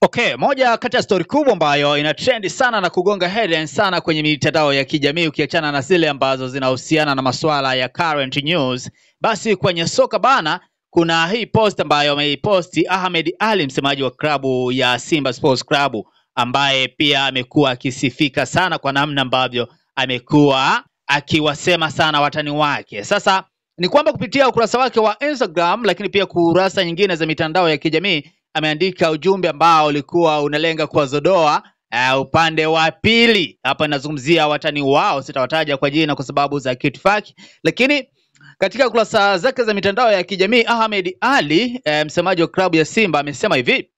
Okay, moja kati ya stori kubwa ambayo ina trend sana na kugonga headlines sana kwenye mitandao ya kijamii ukiachana na zile ambazo zinahusiana na masuala ya current news, basi kwenye soka bana, kuna hii post ambayo ameiposti Ahmed Ally, msemaji wa klabu ya Simba Sports Club, ambaye pia amekuwa akisifika sana kwa namna ambavyo amekuwa akiwasema sana watani wake. Sasa ni kwamba kupitia ukurasa wake wa Instagram, lakini pia kurasa nyingine za mitandao ya kijamii ameandika ujumbe ambao ulikuwa unalenga kuwazodoa upande wa pili. Hapa nazungumzia watani wao, sitawataja kwa jina kwa sababu za kiitifaki, lakini katika kurasa zake za mitandao ya kijamii Ahmed Ally, msemaji wa klabu ya Simba amesema hivi: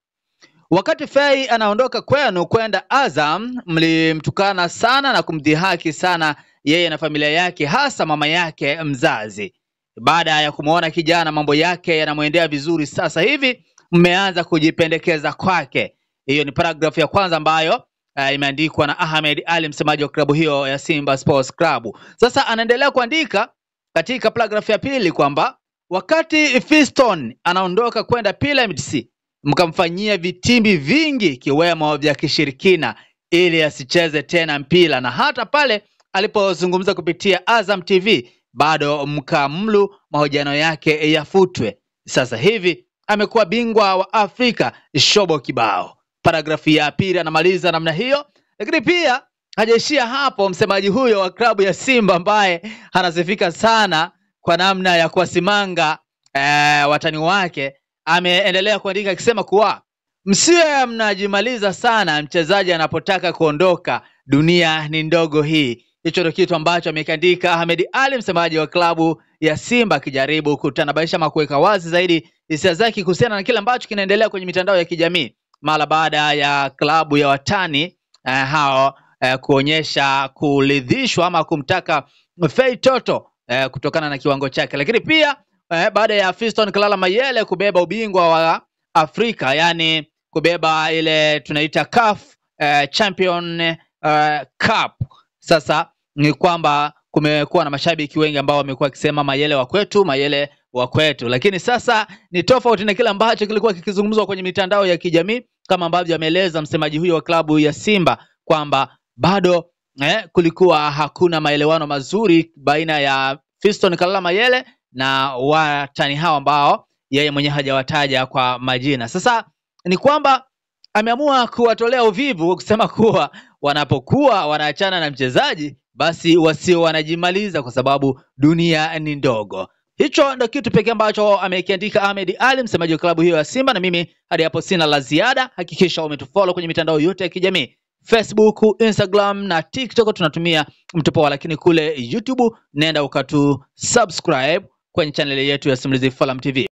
wakati Fei anaondoka kwenu kwenda Azam, mlimtukana sana na kumdhihaki sana yeye na familia yake, hasa mama yake mzazi. Baada ya kumwona kijana mambo yake yanamwendea vizuri sasa hivi mmeanza kujipendekeza kwake. Hiyo ni paragrafu ya kwanza ambayo imeandikwa na Ahmed Ally, msemaji wa klabu hiyo ya Simba Sports Club. Sasa anaendelea kuandika katika paragrafu ya pili kwamba wakati Fiston anaondoka kwenda Pyramids, mkamfanyia vitimbi vingi ikiwemo vya kishirikina ili asicheze tena mpira, na hata pale alipozungumza kupitia Azam TV bado mkamlu mahojiano yake yafutwe. Sasa hivi amekuwa bingwa wa Afrika, shobo kibao. Paragrafu ya pili anamaliza namna hiyo, lakini pia hajaishia hapo. Msemaji huyo wa klabu ya Simba ambaye anasifika sana kwa namna ya kuwasimanga watani wake ameendelea kuandika akisema kuwa msiwe mnajimaliza sana mchezaji anapotaka kuondoka, dunia ni ndogo hii. Hicho ndio kitu ambacho amekiandika Ahmed Ally, msemaji wa klabu ya Simba, akijaribu kutanabaisha ama kuweka wazi zaidi hisia zake kuhusiana na kile ambacho kinaendelea kwenye mitandao ya kijamii mara baada ya klabu ya watani hao kuonyesha kuridhishwa ama kumtaka Fei Toto kutokana na kiwango chake, lakini pia baada ya Fiston Kalala Mayele kubeba ubingwa wa Afrika, yani kubeba ile tunaita CAF Champion Cup. Sasa ni kwamba kumekuwa na mashabiki wengi ambao wamekuwa wakisema Mayele wa kwetu, Mayele wa kwetu, lakini sasa ni tofauti na kile ambacho kilikuwa kikizungumzwa kwenye mitandao ya kijamii, kama ambavyo ameeleza msemaji huyo wa klabu ya Simba kwamba bado kulikuwa hakuna maelewano mazuri baina ya Fiston Kalala Mayele na watani hao ambao yeye mwenyewe hajawataja kwa majina. Sasa ni kwamba ameamua kuwatolea uvivu kusema kuwa wanapokuwa wanaachana na mchezaji basi wasio wanajimaliza kwa sababu dunia ni ndogo. Hicho ndio kitu pekee ambacho amekiandika Ahmed Ally, msemaji wa klabu hiyo ya Simba, na mimi hadi hapo sina la ziada. Hakikisha umetufollow kwenye mitandao yote ya kijamii, Facebook, Instagram na TikTok tunatumia Mtupoa, lakini kule YouTube nenda ukatu subscribe kwenye channel yetu ya Simulizi Forum TV.